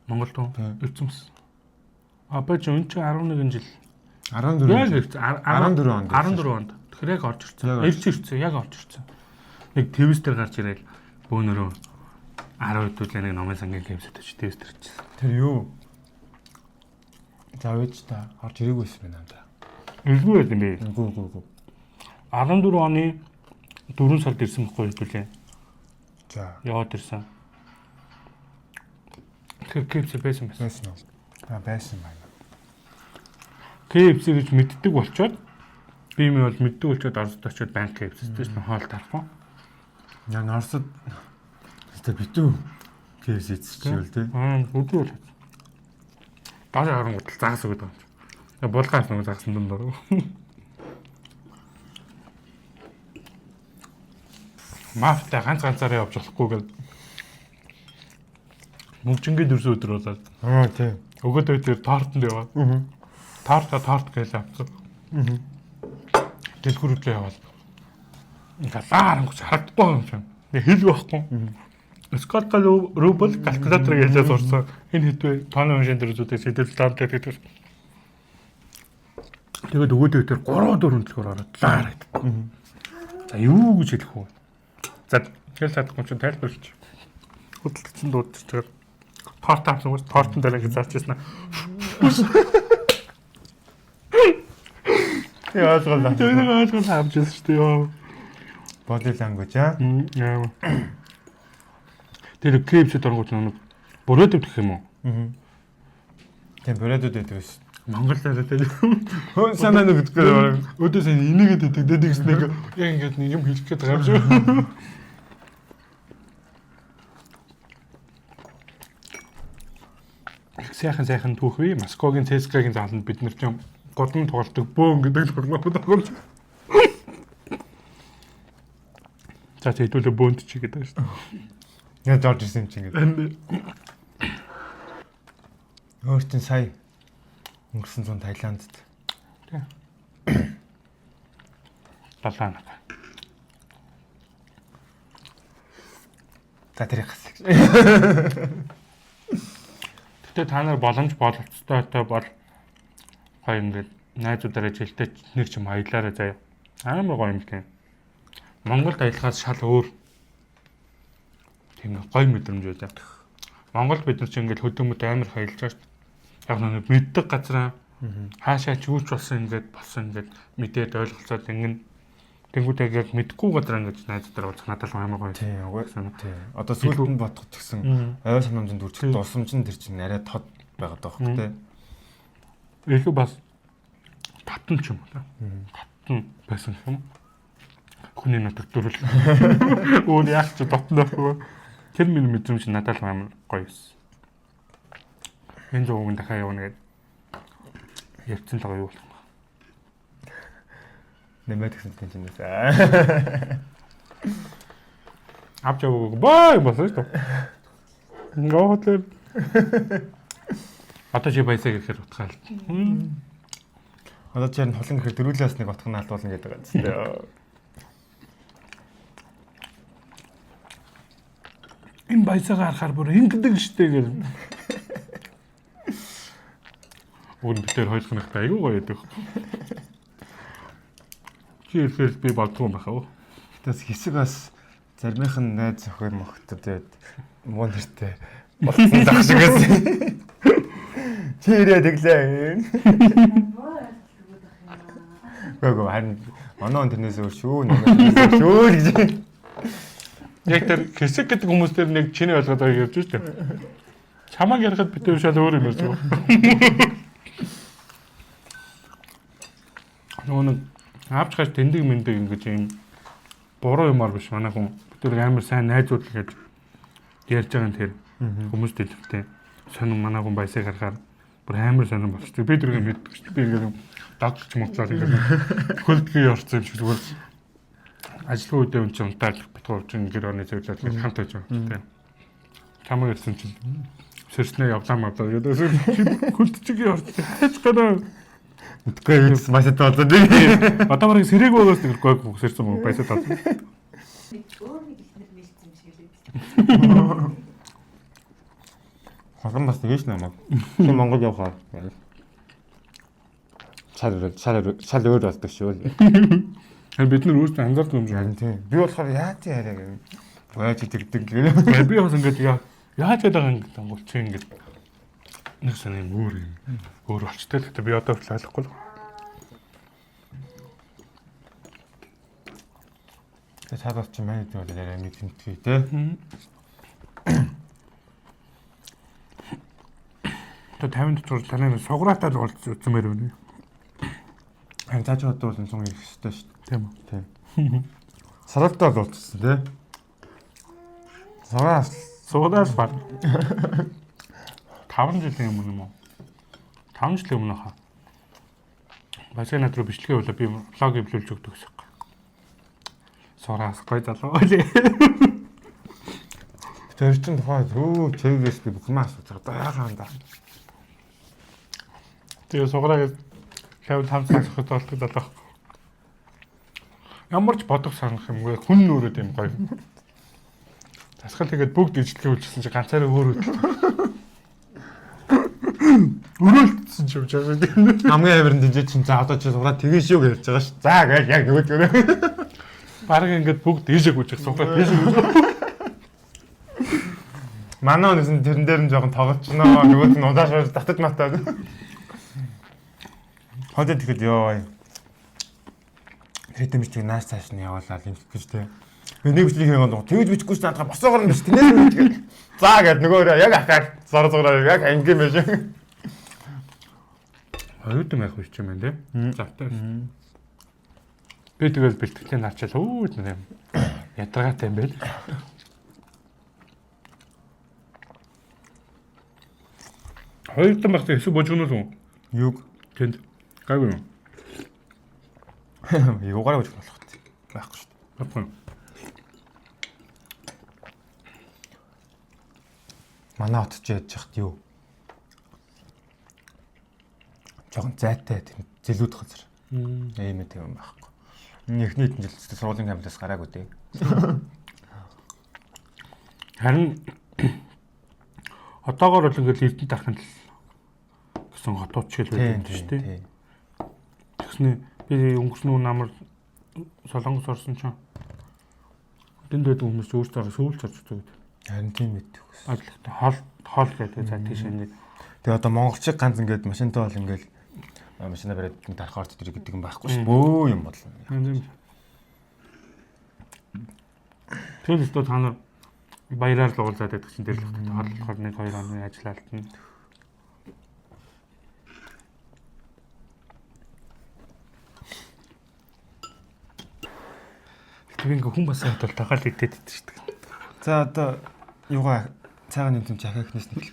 Монголд уу? Ирсэн мэс. А бэж өн чи 11 жил. 14 яг ирсэн. 14 онд. 14 онд. Тэгэхээр яг орж ирсэн. Ирж ирсэн. Яг орж ирсэн. Нэг твис дээр гарч ирээл бөөнөрөө 10 хэдүүлээ нэг номын сангийн KFC-д очиж дэвс төрчихсэн. Тэр юу? Завэж та орж ирээгүй байсан байна да. Илгүй байт юм бэ? Үгүй үгүй үгүй. 14 оны 4 сард ирсэн байхгүй хэдүүлээ. За. Яваад ирсэн. Тэгэхээр KFC байсан байсан. Байсан уу? Аа байсан байна. KFC гэж мэддэг болчоод би юм бол мэддэг болчоод Оросд очиод банк KFC-тэй шнэ хоол тарахгүй. Яа Оросд тэ битүү KFC идчихвэл тэ. Аа үгүй бол. Дашаа харангуут загас өгöd байгаа юм чи. Булгаас нэг загсан дунд оров. Мафтай ганц ганцаараа явж болохгүй гэл. Мөнгөчнгийн дүрс өдөр болоод Аа тий. өгөөд тэр тортонд яваад. Аа. Торта торт гэж авсан. Аа. Дэлгүүр рүү яваад. Ингээ лаарангуч харагдахгүй юм шиг. Нэг хэл байхгүй. Сколько рубль калькулятор гэж сурсан. Энэ хэдвэ тооны уншин дээр үзүүлдэг сэтэл лам гэдэг. Тэгээд өгөөд тэр 3 4 төлхөөр ороод лаар гэдэг. За юу гэж хэлэх вэ? За хэл чадахгүй чинь тайлбарлаж. Хөдөлгцэн дуудаж тэгээд торт авсан хүмүүс тортон дээр ингэ зарч ирсэн. Яа ойлголаа. Тэр нэг ойлгол авч ирсэн шүү дээ. Йоо. Body language аа. Яа. Тэр KFC доргууд нэг бүрээд өгөх юм уу? Аа. Тийм бүрээдүүд байдаг ш. Монгол дээр тийм. Хөө санаа нүгдгүй байна. Өөдөөс нь энийгэд идэг дэдэг гэсэн нэг яг ингээд нэг юм хэлэх гээд байгаа юм шиг. Их сайхан сайхан түүх бий. Москвагийн ЦСКА-гийн зааланд бид нар ч юм гудам тоглолтог бөөн гэдэг тоглоом тоглож. За хэдүүлээ бөөнд чи гэдэг шүү дээ. Яаж орж ирсэн юм чи ингээд. Өөр чинь сая өнгөрсөн зун Таиландд. Тийм. Далаа. За тэрийг гас. Гэтэ та нар боломж бололцтойтой бол гоё ингээд найзуудаараа жилдээ нэг ч юм аялаарай заяа. Амар гоё юм тийм. Монголд аялахаас шал өөр тийм нэг гоё мэдрэмж байлаа. Монголд бид нар ч ингээд хөдөөмөд амар их аялж байгаа шүү дээ. Яг нэг мэддэг газараа хаашаа ч юу ч болсон ингээд болсон ингээд мэдээд ойлголцоод ингэн тэнгууд яг мэдгүй газар ингээд найзуудаараа уулзах надад л амар гоё. Тийм угаа. Санаа. Тийм. Одоо сүүлд нь бодох гэсэн ой санамжинд дүрчих дусамж нь тэр чинь арай тод байгаад байгаа хөх тэ. Илүү бас татан ч юм уу та. Татан байсан юм. Хүний нутаг дөрвөл. Өөр яах ч дотн байхгүй. Тэр минь мэдрэмж надад л амар гоё байсан. Энэ зууг дахиад явна гэд явцсан л гоё юу болох юм. Нэмээд гэсэн тийм чинээс. Авч яваагүй бай болсон шүү дээ. Ингээ хотлоо. Одоо чи баясаа гэхээр утгаал. Одоо чи харин хулан гэхээр дөрвөлөөс нэг утга нь алдуулна гэдэг байгаа зү. Энэ баясаага харахаар бүр ингэдэг штэ гэл. Уг нь битэр хоёулахнахтай айгүй гоё байдаг. Чи ирэхээр би болдгоо юм байхаа. Гэтээс хэсэг бас заримынх нь найз охин мохтод байд муу нэртэй болсон зах шиг байсан. Чи ирээд өглөө. Гөө харин манай он тэрнээс өөр шүү, намайг тэрнээс өөр шүү л гэж. Яг тэр хэсэг гэдэг хүмүүс тэр нэг чиний ойлгоод байгааг явж штэ. Чамаг ярихад битэр шал өөр юм ярьж байгаа. Нөгөө нэг авч хаш тэндэг мэндэг ингэж юм буруу юмар биш манай хүн. Битэр амар сайн найзууд л гэж ярьж байгаа юм тэр хүмүүс дэлгэртэй. Сонин манай хүн баясыг харахаар бүр амар сонин болчихдог. Би тэрийг мэддэг шүү дээ. Би ингээд дагч мууцлаад ингээд хөлдгий орсон юм шиг зүгээр ажилгүй үедээ үн чинь унтаал битгуур чинь гэр орны зөвлөлт гэж хамт байж байгаа тийм. Чамаг ирсэн чинь сэрснээ явлаа мавлаа гэдэг. Хөлдчигийн орсон. Хайж гараа. Мэдгүй юу гэсэн маш тоолоо тийм. Одоо барыг сэрэг байгаас тэргүй сэрсэн юм баясаа тал. Өөр нэг ихнэр нээлтсэн юм шиг л үү. Хогон бас тэгэж намайг. Чи Монгол явахаар. Шал шал шал өөр болдог шүү. Харин бид нар өөрсдөө анзаардаг юм шиг. Харин тийм. Би болохоор яа тий яриа гэв. Гойж тэгдэг гэх. Би бас ингээд яаж яадаг юм гэдэг ангуул чи ингээд нэг сан юм өөр юм. Өөр болчтой л гэдэг би одоо хүртэл ойлгохгүй л. Тэгээ цаад бол чи маань гэдэг бол яриа нэг тэмтгий те. Одоо 50 дотор танай суграатай л уулз үзмээр байна. Харин цааш одоо бол цун ирэх ёстой шүү дээ. Тийм үү? Тийм. Саралтай бол уулзсан те. Сараас Суграас баг. 5 жилийн өмнө юм уу? 5 жилийн өмнө хаа. Баясгаа над руу бичлэгээ явуулаа би влог эвлүүлж өгдөг гэсэн. Сураас гой залуу. Тэр чин тухай хөө чэвэс би бүх юм асууж байгаа. Яхаа даа. Тэгээ суграа 55 цаг зохиод болдог залуу. Ямар ч бодох санах юмгүй хүн нүрээд юм гоё. Тасгал тэгээд бүгд ижлэгээ үлчсэн чи ганцаараа өөр хөдөл. Өрөөлдсөн ч юм жаа. Хамгийн амир нь дэнжээ чин за одоо чи суграа тэгэн шүү гэж ярьж байгаа ш. За гэж яг нөгөө тэр. Бараг ингээд бүгд дээшээ гүйчих суграа дээшээ гүйчих. Манай өнөөс нь тэрэн дээр нь жоохон тоглолцсноо. Нөгөөд нь удаашаар татаж матаад. Ходе тэгэхэд ёо. Хэдэн бичлэг нааш цааш нь явуулаад юм гэж те. Би нэг бичлэг хийгээд тэгж бичихгүй ч наадах босоогоор нь биш тэнээр нь бичих. За гэд нөгөөрөө яг ахаар зар зураа яг анги юм шиг. Оюутан байх үеч юм байна те. Завтай байсан. Би тэгэл бэлтгэлийн нарчаал өө нэг юм ядаргаатай юм байл. Оюутан байхдаа хэсэг божигнол уу? Юг Тэнд гайгүй юм. юугаар божигнол болох вэ? Байхгүй шүү дээ. Байхгүй. Манай хот ч яаж яхад юу? Жохон зайтай тийм зэлүүд газар. Ийм ээ тийм юм байхгүй. Эхний хэдэн жил сургуулийн кампусаас гараагүй дээ. Харин одоогоор бол ингээл Эрдэнэт арханд л гэсэн хотууд чиглэл байдаг юм шүү дээ. Тэгснэ би өнгөрсөн үе намар Солонгос орсон чинь тэнд байдаг хүмүүс өөрсдөө сүүлч орж үздэг. Харин тийм мэддэг ус. Ажиллахтай хол хол гэдэг за тийш ингээд Тэгээ одоо монголчиг ганц ингээд машинтай бол ингээд машина бариад тарах орт тэр гэдэг юм байхгүй ш. Бөө юм бодлоо. Тэр өстө та нар баяраар л уулзаад байдаг чинь тэр л хол болохоор 1 2 оны ажил алдна. Тэр ингээ хүн бас хатал тагаал идэт идэж шүү дээ. За одоо юугаа цайгаа нэмсэн чи ахиа ихнээс нэг.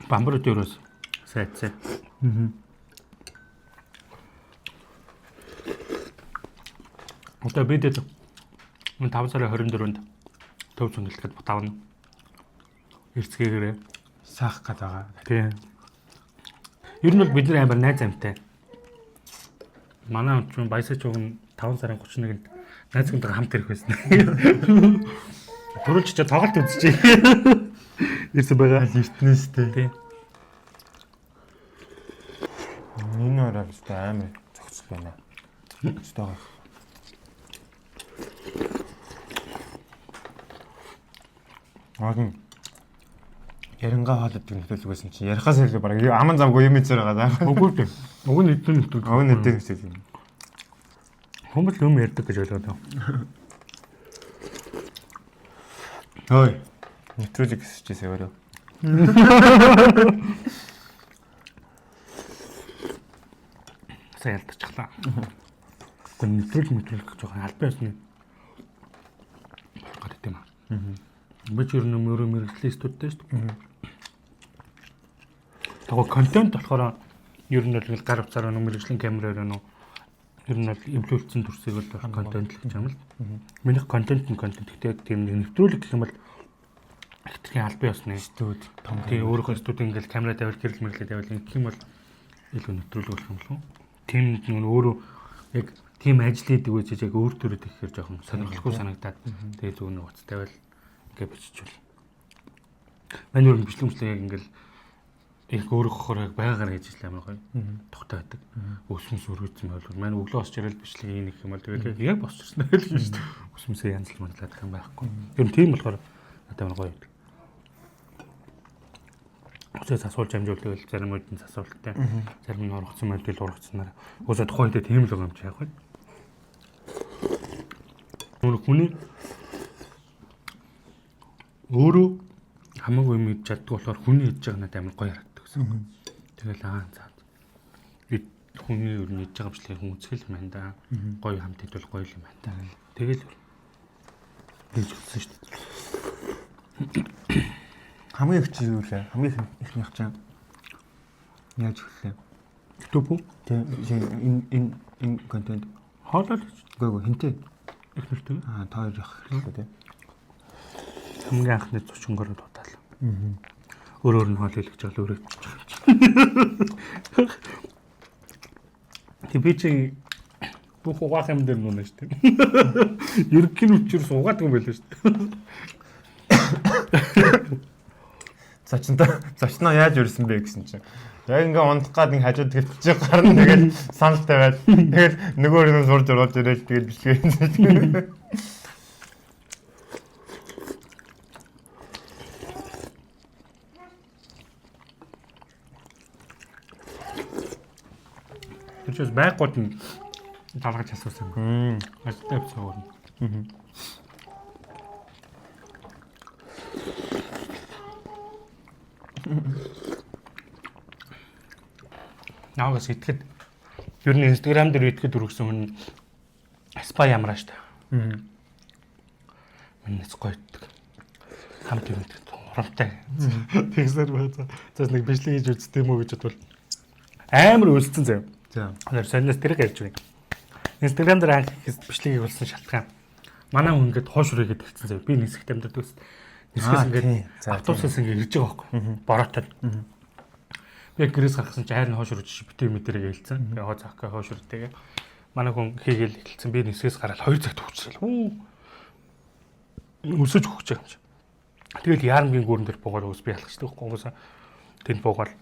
Бамбар дөрөөс сайцсан. Одоо бид 5 сарын 24-нд төв цэнгэлдэхэд бутаавна. Эрцгээгээрээ Саах гээд байгаа. Тийм. Ер нь бол бид нар амар найз амтай. Манай хүн баясаж уг 5 сарын 31-нд найз хүнтэйгээ хамт ирэх байсан. Түрүүлж чи тоглолт үзчихье. Ирсэн байгаа. Аль эртнээс те. Тийм. Энэ орой өстой амар зохицол байна. Өстой байгаа. Агн Яринга хоол гэдэг нөхцөл байсан чинь ярихаас илүү бараг аман замгүй юм ийцээр байгаа. Үгүй дээ. Уг нь эдэн нөхцөл. Уг нь эдэн нөхцөл юм. Хүмүүс юм ярьдаг гэж ойлгоод байна. Ой. Нэвтрүүлэг гэсчихээсэй өөрөө. Сайн ялдчихлаа. Гэхдээ нэвтрүүлэг гэж байгаа албан ёсны болох гэдэг юм аа. Би ч ер нь өөрөө мэргэжлийн студент шүү дээ. Тэгвэл контент болохоор ер нь бол гар утсаараа нөө мэргэжлийн камераар нөө ер нь бол эвлүүлсэн төрсийг бол контент л гэж юм л. Минийх контент нь контент гэхдээ яг тийм нэг нэвтрүүлэг гэх юм бол хэтэрхий албан ёсны Студ том Тэгээ өөрийнхөө студийн ингээл камера тавиал гэрэл мэрлээ тавиал ингэх юм бол илүү нэвтрүүлэг болох юм болов уу? Тийм нэг өөрөө яг тийм ажил хийдэг үеч яг өөр төрөд ихээр жоохон сонирхолгүй санагдаад тэгээ зүгээр нэг утас тавиал ингээ биччихвэл. Манай өөр бичлэг мөчлэг яг ингээл Яг өөрөөхөөр яг байгаар хийж ил амар гоё. Тухтай байдаг. Өсмөс өргөцсөн байл. Манай өглөө босч ирэл бичлэг ийн их юм бол тэгэл яг босч ирсэн байл гэж шүү дээ. Өсмөсөө янзлж манлаад юм байхгүй. Ер нь тийм болохоор надад амар гоё байдаг. Өсөө засуулж амжуулдаг л зарим үед нь засуулттай. Зарим нь ургацсан байл тэгэл ургацсанаар. Өсөө тухайн үедээ тийм л байгаа юм чи яах вэ? Нүр хүний өөрөө хамаагүй юм хийж чаддаг болохоор хүний хийж байгаа надад амар гоё харагддаг гэсэн. Тэгэл аа за. Хүний ер нь хийж байгаа бичлэгийг хүн үзэх юм байна да. Гоё хамт идвэл гоё юм байна да. Тэгэл хийж өгсөн шүү дээ. Хамгийн их чи юу лээ? Хамгийн ихнийх чинь яаж эхэллээ? YouTube үү? Тийм энэ контент хоолой үгүй хинтээ их нэртэй. Аа та хоёр их эхэллээ тий. Хамгийн анхны зочингоор дутаал. Өөр нь хоол хэлэх жаал өөрөө хийж байгаа юм чи. Тэг би чи бүх угаах юм дээр нүнэ шүү дээ. Ерөнхий нь учир суугаад юм байлаа шүү дээ. Зочноо яаж өрсөн бэ гэсэн чинь. Яг ингээ унтах гад ингээ хажууд төвчж гарна тэгэл санал тавиад тэгэл нөгөө өрнөө сурж оруулж ирээл тэгэл бичлэг хийсэн. Тэр чинь байгууд нь далгаж асуусан юм. Ажилтаа явцгаа. Наагаас итгэхэд ер нь Instagram дээр итгэхэд өргөсөн хүн спа ямраа штэ. Минийс гоё иддэг. Хамт юм идэх урамтай. Тэгсээр байна. За нэг бичлэг хийж үздэг юм уу гэж бодвол амар өлссөн заяа. За. Тэр сониос тэрэг ярьж байна. Instagram дээр анх бичлэгийг болсон шалтгаан. Манай хүн ингээд хоош үрээгээд хэлсэн заяа. Би нисэхт амьдардаг ус. Нисгээс ингээд автобусаас ингээд ирж байгаа байхгүй. Бороотой. Би гэрээс гаргасан чи хайр нь хоош үрж битээ мэдэрэг хэлсэн. Би хоо заах гэ хоош үртэйгээ. Манай хүн хийгээл эхэлсэн. Би нисгээс гараад 2 цагт хөвчрөл. Үү. Өсөж өгч байгаа юм чи. Тэгэл яармгийн гүрэн дээр буугаад ус би алхачдаг байхгүй. Угаасаа тэнд буугаад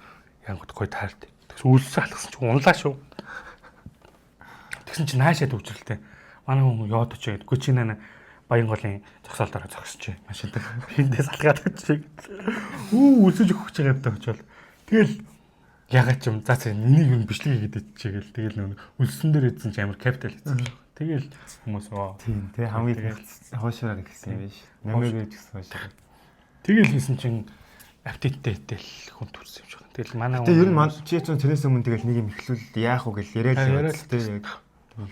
янгот гой таард. Тэгс үлсээ алхсан чи унлаа шүү. Тэгсэн чи наашаа төвчрэлтэй. Манай хүн яваад очие гэдэггүй чи нана Баянголын зогсоол дараа зогсож машин дээр хиндээс алгаад очие. Үү өсөж өгөх гэж байгаа юм даа очвол. Тэгэл ягаад ч юм за за энийг юм бичлэг хийгээд ичээгээл тэгэл нөө үлсэн дээр идсэн чи амар капитал хийсэн. Тэгэл хүмүүс оо тийм тий хамгийн хоошраар эхэлсэн юм биш. Намайг гэж гэсэн хоошраар. Тэгэл хийсэн чинь аппетиттэй итэл хүн төрсөн юм шиг. Тэгэл манай хүн ер нь чи ч тэрнээс өмнө тэгэл нэг юм эхлүүл яах вэ гэж яриад л яваад тий яг.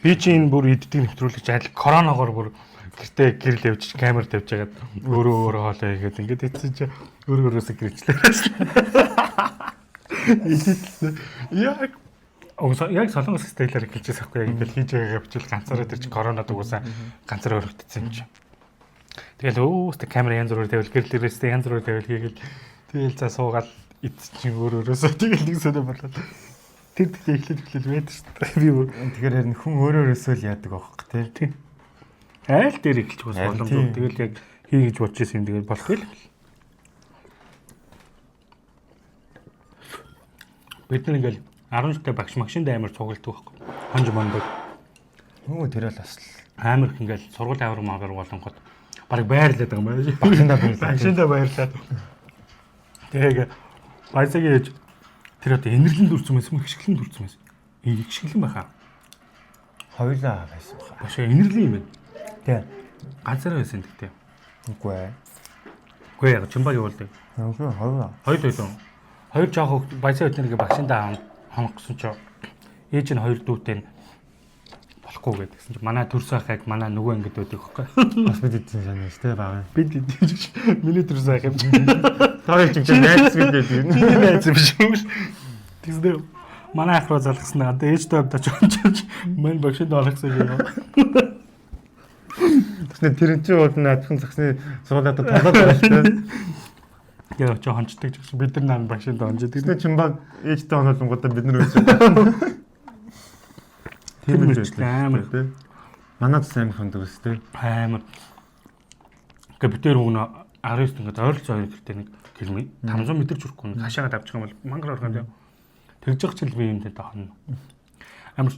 Би чи энэ бүр иддэг нэвтрүүлэгч адил коронавигоор бүр гэртээ гэрэл явж камер тавьж хагаад өөрөө өөрөө хоолоо хийгээд ингээд ийдсэн чи өөрөө өөрөөсөө гэрчлээ. Яг яг солонгос стайлаар эхэлжээс аахгүй яг ингээд хийж байгаагаа бичвэл ганцаараа тэр чи коронад угсаа ганцаараа өргөтсөн юм чи. Тэгэл өөстө камер янз бүрээр тавил гэрэл дээрээсээ янз бүрээр тавил хийгээл тэгэл за суугаад идсэн чинь өөр өөрөөсөө тэгэл нэг сонио болоод тэр тэгтээ эхлэл байдаг шүү дээ. Би бүр тэгэхээр харин хүн өөр өөрөөсөө л яадаг аахгүй тий. Айл дээр эхэлж бас боломжтой. Тэгэл яг хий гэж бодож исэн юм тэгэл болох л. Бид нар ингээл 10 жилдээ багш магшинд амар цугладаг байхгүй. Хонж мондог. Хөө тэр л бас амар их ингээл сургууль авир мавар болонгод бараг байрлаад байгаа юм байна. Багшиндаа байрлаад. Багшиндаа байрлаад. Тэгээ баясагийн ээж тэр одоо энэрлэн дүрсэн байсан юм хишгэлэн дүрсэн байсан. Хишгэлэн байхаа. Хоёулаа байсан баха. Багш энэрлэн юм байна. Тий. Ганцаараа байсан тэгтээ. Үгүй ээ. Үгүй яг чимбаг явуулдаг. Үгүй хоёулаа. Хоёр хоёлоо. Хоёр жоох хөлт баясаа өднөргээ багшиндаа хонох гэсэн чи ээж нь хоёр дүүтэй нь болохгүй гэдгсэн чи манай төрс ахыг манай нөгөө ангид байдаг хөхгүй. Бас бид эдсэн санаа шүү дээ баа. Бид эдсэн миний төрс ах юм. Та хоёр ч юм найз бид гэдэг. Миний найз биш юм. Тэгснээр манай ах руу залгасан одоо ээжтэй хамт очиж мань багшинд орохсон юм. Тэгснээр тэр чинь бол наадхан зогсны сургуулиад толоод байгаа шүү дээ. Тэгээ очиж хончдаг ч гэсэн бид нар нам багшинд онжид. Тэгснээр чин баг ээжтэй оноолонгуудаа бид нар өсөж. Тийм л амар тий. Манай бас амар хондог өс тий. Амар. Ингээ бид тэр хүн 19 ингээд ойролцоо 2 гэртээ нэг километр 500 м ч хүрэхгүй нэг хашаагаад авчих юм бол мангар орох юм тийм. Тэгж явах чил би юм дээр хонно. Амар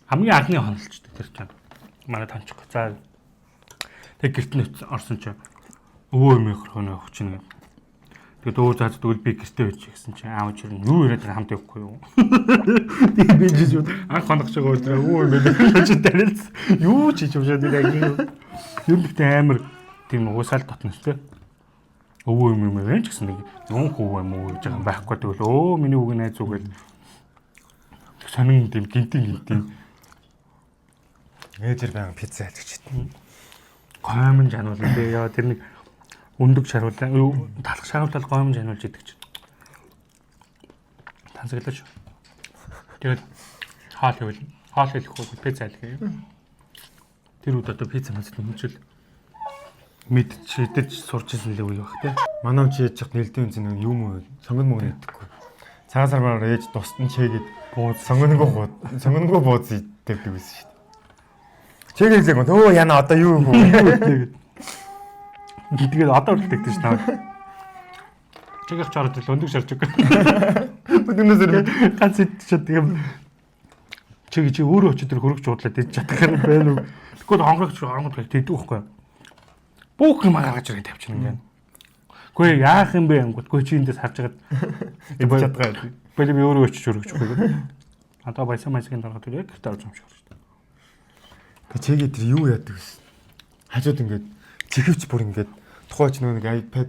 хамгийн анхны хонолчтой тэр чинь. Манай танчихгүй. За тэг гэрт нь орсон чинь өвөө юм хөрхөнө өгч нэ. Тэгээд өө заа тэгвэл би гэртээ байж гэсэн чинь аав чинь юу яриад байгаа хамт явахгүй юу. Тэгээд би жиж анх хонох шиг өдрөө өвөө юм байх чи тарилсан. Юу ч хийж юм шиг нэг юм. Ер нь гэхдээ амар тийм уусаал дотно шүү дээ. Өвөө юм юм ч гэсэн нэг юун хөвөө юм уу гэж байгаа юм байхгүй тэгвэл өө миний үг найз үг гэл сонин тийм гинтин гинтин Ээжэр баян пицца ялгч идэн. Гоймон жануулна тий. Яа тэр нэг өндөг шаруулаа талах шаруулал гоймон жануулж идэг чинь. Тансаглаж. Тэгээд хоол хийвэл хоол хийх үгүй пицца алих юм. Тэр үед одоо пицца мэт нэмжил мэд шидэж сурч ирсэн л үе баг тий. Манай чи ээж чад нэлдэн үнзэн нэг юм уу сонгон мөнгө идэхгүй. Цагаан сармаар ээж тусдан чэгээд Бууз сонгоногүй бууз иддэг байсан шүү дээ. Чэгэлзэг өө яна одоо юу юм бэ? Тэгээд одоо хүртэл тэгдэж шнэ. Чигэх чород л өндөг шарж өгөх. Өнөөдөр Ганц идчихэд тийм чи чи өөрөө очиж тэр хөрөгч уудлаад идэж чадах юм байна уу? Тэгвэл хонгорогч оронгод тэгдэг байхгүй юу? Бүх юм гаргаж ирэх тавьчихна ингээд. Үгүй яах юм бэ ангууд. Үгүй чи эндээс харж байгаад идэж чадгаа. Бали би өөрөө очиж хөрөгч үгүй. Одоо баясан майсгийн дарга тэр яг гэрте орж юм шиг байна. Тэг чэгээ тэр юу яадаг вэ? Хажууд ингээд чихвч бүр ингээд тухайч нөө нэг iPad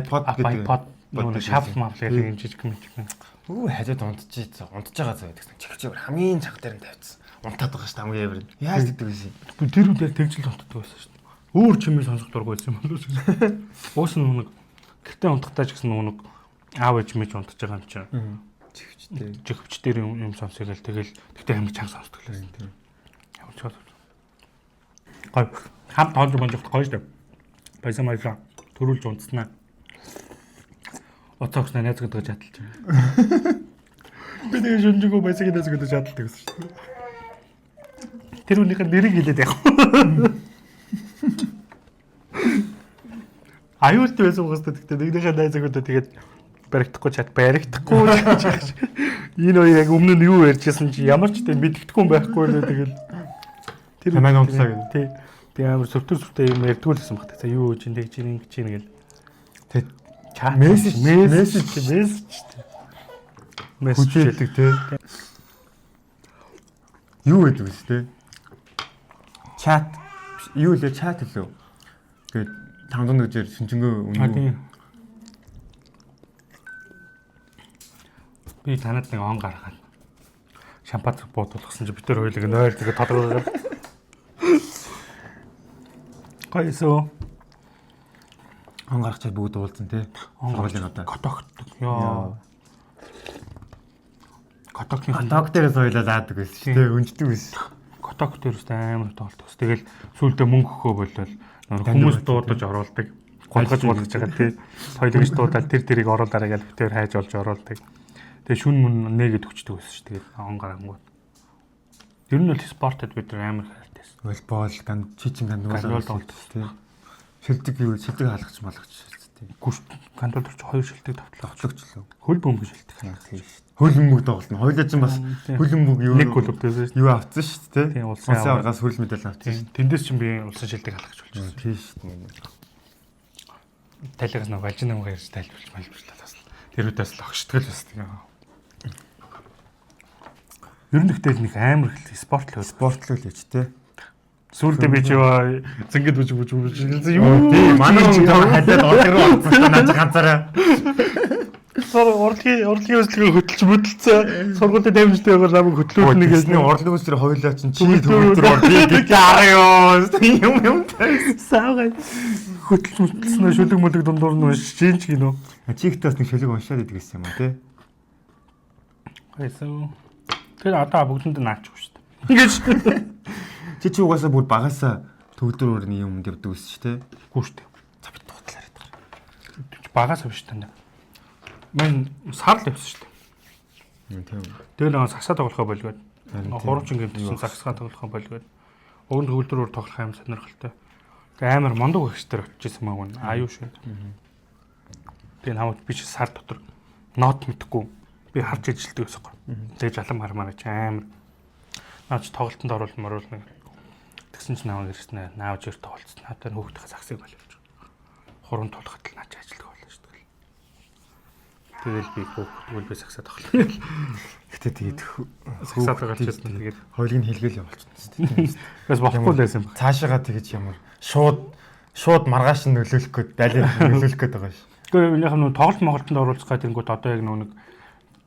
iPod гэдэг iPod нөгөө шафл мафл гэх юм жижиг юм жижиг. Өө хажууд унтчих унтж байгаа зөө гэдэг. Чихвч бүр хамгийн чанга дээр нь тавьчихсан. Унтаад байгаа шүү дээ хамгийн амар. Яаж тэгдэг вэ? Тэгвэл тэр үед яг тэгжил унтдаг байсан шүү дээ. Өөр чимээ сонсох дургүй байсан юм болов уу? Уус нэг гэртээ унтахтаа ч гэсэн нэг аав ээж мэж унтаж байгаа юм чинь. Чихвчтэй. Чихвч дээр юм сонсъё гэл тэгэл тэгтээ амар чанга сонсдог л байсан тийм. Ямар ч байна. Гой. Хамт тоолж монж явах гоё шүү дээ. Баясан баясан төрүүлж унтснаа. Уцаагч найз гэдэг чадалж байгаа. Би тэгээ шүнжээгөө баясаг найз гэдэг чадалдаг гэсэн шүү дээ. Тэр хүнийхээ нэрийг хэлээд яг. Аюултай байсан угсаа тэгтээ нэгнийхээ найз өгөөдөө тэгээд баригдахгүй чад баригдахгүй гэж. Энэ хоёр яг өмнө нь юу ярьжсэн чи ямар ч тийм мэддэхгүй юм байхгүй лээ тэгэл. Тэр Тамайг унтлаа гэдэг. Тий. Тэгээ амар сүртэр сүртэй юм ярьдгүй л гэсэн баг. За юу гэж тэгж ин ингэж ин гэл. Тэг Чат мессеж мессеж мессеж мессеж хүчээлдэг те. Юу гэдэг вэ те? Чат юу лээ чат лөө. Тэгээд 500 гэжээр шинжэнгөө А үнэн. тийм. Би танад нэг он гаргаад шампанц буудуулсан чи бид тэр хоёулыг нойр зэгэ тодорхой. Гойсоо. Он гаргачаад бүгд уулзсан те. Он Сургуулийн одоо. Котогтдаг. Йоо. Котогны Тог дээрээс хоёлаа лаадаг байсан шүү дээ. Өнждөг байсан. Котог дээр өстэй амар тоглолт бас. Тэгэл сүулдэ мөнгө өгөхөө болол Дандаа хүмүүс болчих, дуудаж оруулдаг. Гулгаж гулгаж байгаа тий. Хоёул гэж дуудаал тэр тэрийг оруулаарай гэж битээр хайж олж оруулдаг. Тэгээ шүн мөн нээгээд өгчдөг байсан шүү. Тэгээд он гарангууд. Ер нь бол спортод бид нар амар хайртай байсан. Волейбол, ган чичин гандуул Гандуул тоглолт. те. Шилдэг юу шилдэг хаалгач малгач те. Гүш гандуул төрч хоёр шилдэг тавтлаа. Тоглогч лөө. Хөл бөмбөг шилдэг. Тийм шүү. Хөл бөмбөг тоглолт нь. Хоёулаа чинь бас Тийм. хөл бөмбөг юу Нэг клуб байсан шүү. юу авцсан шүү дээ. Тийм, улсын Улсын аваргаас хөл медаль авцсан Тийм. шүү. Тэндээс чинь би улсын шилдэг алхаж болчихсон. Тийм шүү дээ. Талигаас нэг валжин намгаа ярьж тайлбарлаж мэлбэрлээ бас. Тэр үдээс л огшдгол бас тийм. Ер нь гэхдээ нэг амар их спорт л байсан. Спорт л үеч те. Сүүлдээ би чи ёо зингэд бүж бүж бүж юу Тийм манай хүн тоо хадаад урд руу авцсан шүү наач ганцаараа. Урлагийн урлагийн өслөгөө хөтөлж мөдөлцөө. Сургуулийн дамжтай байгаа намайг хөтлүүлнэ гэж Гэсний урлагийн өсөр хоёлаа чинь чи төгөлдөр ор би гэж араа ёо. Юм юм тайс. саагаа хөтөлж мөдөлснөө шүлэг мүлэг дундуур нь уншиж ч гинөө. Чигтээс нэг шүлэг уншаад идэг гэсэн юм аа те. Хайсан. Тэр одоо бүгдэнд наачих шүү дээ. Ингэж Чи чи угаасаа бүр багасаа төгөлдөр өрний юм явдаг гэсэн чи те. гүү шүү дээ. За би дуудлаар байдаг. Багаас биш танд. Мэн сар л явсан шүү дээ. Тийм. Тэр нэг сагсаа тоглохоо болгоод Харин тийм. хуруучин гэмтсэн сагсгаа тоглохоо болгоод уг нь төгөлдөр өр тоглох аим сонирхолтой. Тэгээ амар мундаг багш дээр очиж исэн маа гүн. Аюу шүү. Тэгээ намайг би чи сар дотор нот мэдхгүй би харж ажилтдаг байсан гоо. Тэгээ жалан хармаар чи амар наач тоглолтод оруулах моруулна. Тэгсэн чинь намайг ирсэн наавж ир тоглолцсон. Надад хөөхтөх саксыг боловч. Хуран тулахад л наач ажилтдаг болно шүү дээ. Тэгэл би хөөхтгөл би саксаа тоглоно. Гэтэ тэгээд Саксаа тоглож байсан. Тэгээд хойлыг нь хэлгээл явуулчихсан шүү дээ. бас болохгүй л байсан юм. Цаашаага тэгэж ямар шууд маргааш нь нөлөөлөх гээд далид нөлөөлөх гээд байгаа ш. Гэхдээ минийх нь тоглолт моголтонд оруулах гэдэг тэнгууд одоо яг нэг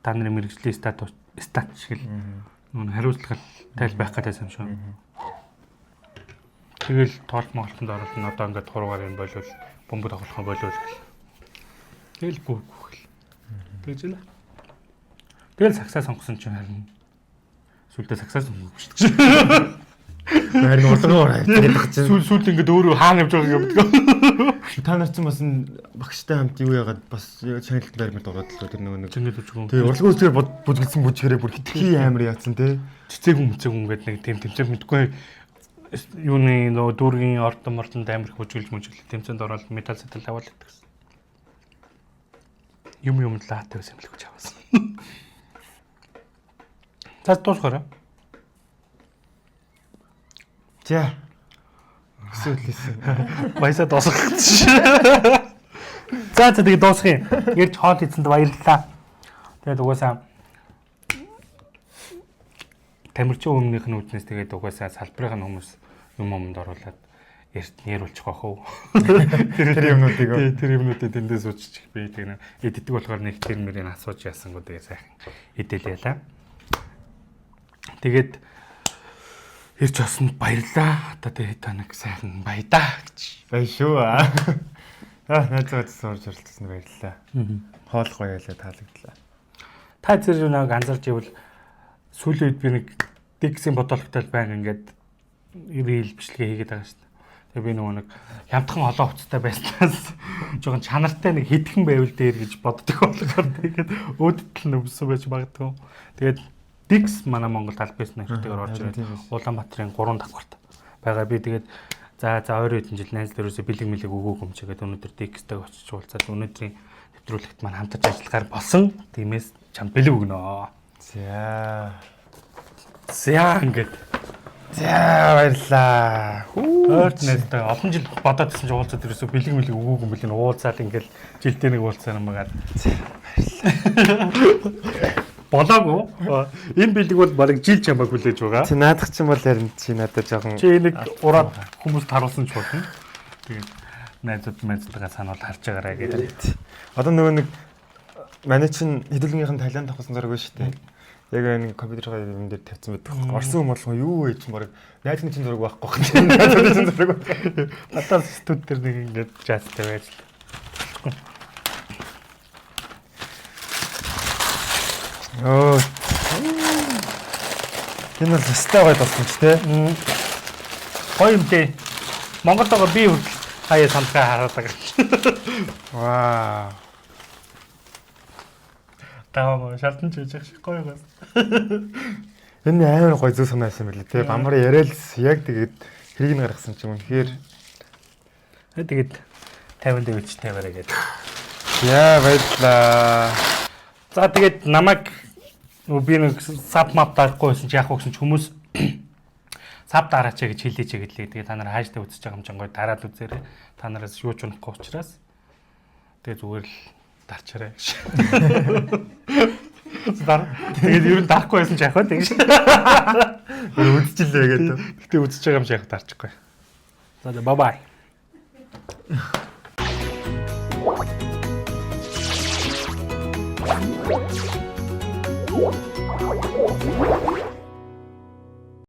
та нарын мэрэгжлийн статус стат шиг л нүг хариуцлага тайл байх гэдэг юм шиг. Тэгэл тоглолт моголтонд оруулах нь одоо ингээд хуруугаар юм болвол бомбо тоглох юм болвол гэл. Тэгэл гүөх гэл. Тэгж л. Тэгэл сагсаа сонгосон чинь харин сүлдээ сагсаа сонгохгүй шүү дээ. Харин урлагаар авчихдаг чинь. Сүүл ингээд өөрөө хаана явж байгааг юм гэдэг. Та нар чинь бас багштай хамт юу яагаад бас шагналт байрмад ороод л тэр нөгөө нэг. Чингээд өчгөн. Тэгээ урлагийн үзгээр бүжгэлсэн бүжгэрээ бүр хитрхи амар яатсан те. Цэцээг хүн мэцээг хүн гэдэг нэг тийм тэмцээн мэдгүй юуны нөгөө дүүргийн ордон мордонд амар их бүжгэлж мүжгэлээ тэмцээнд ороод медаль сэтэл аваад л гэсэн. Юм юм лаатай байсан юм л гэж авсан. За дуусгаарай. За. Эсвэл. Баясаа дуусгах гэж. За за тэгээ дуусгах юм. Ирж хоол хийсэнд баярлалаа. Тэгээд угаасаа тамирчин өмнөх нь үүднээс тэгээд угаасаа салбарын хүмүүс юм юмд оруулаад яриулчих واخ уу. Тэр юмнуудыг тэр юмнуудыг тэндээс ууччих би тэг нэг эддэг болохоор нэг тэр мөрийг асууж ясангүй тэгээ сайхан эдэл ялаа. Тэгээд ирж осонд баярлаа. Одоо тэгээ хэд хоног сайхан баядаа гэж. Баяр шүү. Аа найзгаа орж оролцсон баярлалаа. Хоол гоё ялаа таалагдлаа. Та зэрэг нэг анзаарч ивэл сүүлийн үед би нэг Диксийн бодолтой байнга ингээд рил бичлэгээ хийгээд байгаа шүү дээ. Тэгээ би нөгөө нэг хямдхан олон хувцастай байснаас жоохон чанартай нэг хитгэн байвал дээр гэж боддог болохоор тэгээд өөдтөл нь өвсөн байж магадгүй. Тэгээд Дикс манай Монголд аль биесны хэрэгтэйгээр орж ирээд Улаанбаатарын 3 давхарт байгаа. Би тэгээд за ойрын хэдэн жил найз дөрөөсөө бэлэг мэлэг өгөөг юм чигээд өнөөдөр Дикстэй очиж уулзаад өнөөдрийн нэвтрүүлэгт маань хамтарч ажиллахаар болсон. Тиймээс чамд бэлэг өгнө. За. За ингээд. За баярлалаа. Ойрт найзтай олон жил бодоод ирсэн чинь уулзаад ирсэн бэлэг мэлэг өгөөг юм бэлэн уулзаад ингээд жилдээ нэг уулзсан юм агаад. Баярлалаа. Болоогүй. Энэ бэлэг бол бараг жил чамайг хүлээж байгаа. Чи наадах чинь бол харин чи надад жоохон чи нэг ураад хүмүүст харуулсан ч болно. Тэгээд найзууд найзтайгаа санаал харж байгаарай гэдэг. Одоо нөгөө нэг манай чинь хэдүүлгийнх нь Таиланд авсан зураг байна шүү дээ. Яг энэ компьютерийн юм дээр тавьсан байдаг. Орсон юм болгоо юу вэ чинь бараг найзны чинь зураг байхгүй байна. Найзны чинь зураг байхгүй. Надад студ дээр нэг ингээд жаазтай байж л. Оо. Энэ бол өстой гоё болсон ч тий. Гоё юм дээ. Монголд байгаа би хүртэл хаяа самтгаа хараад байгаа. Вау. Таа шалтан ч хийж шиг гоё гоо. Энэ амар гоё зүг санаа байсан мөлий тий. Бамбар яриад л яг тэгээд хэрийг нь гаргасан чинь үнэхээр тэгээд 50 дэвч тавиараа гэдэг. Яа баярлаа. За тэгээд намайг нөгөө би нэг саб мап дарахгүй байсан чи яах вэ гэсэн чи хүмүүс саб дараач гэж хэлээч гэлээ. Тэгээд та нар хааштай үзэж байгаа юм чинь гоё дараад үзээрэй. Та нараас юу ч унахгүй учраас тэгээд зүгээр л дарчаарай гэж. Дар. Тэгээд ер нь дарахгүй байсан ч яах вэ тэгш. Үзчихлээ гэдэг. Гэтэ үзэж байгаа юм чи яах дарчихгүй. За бай бай. What?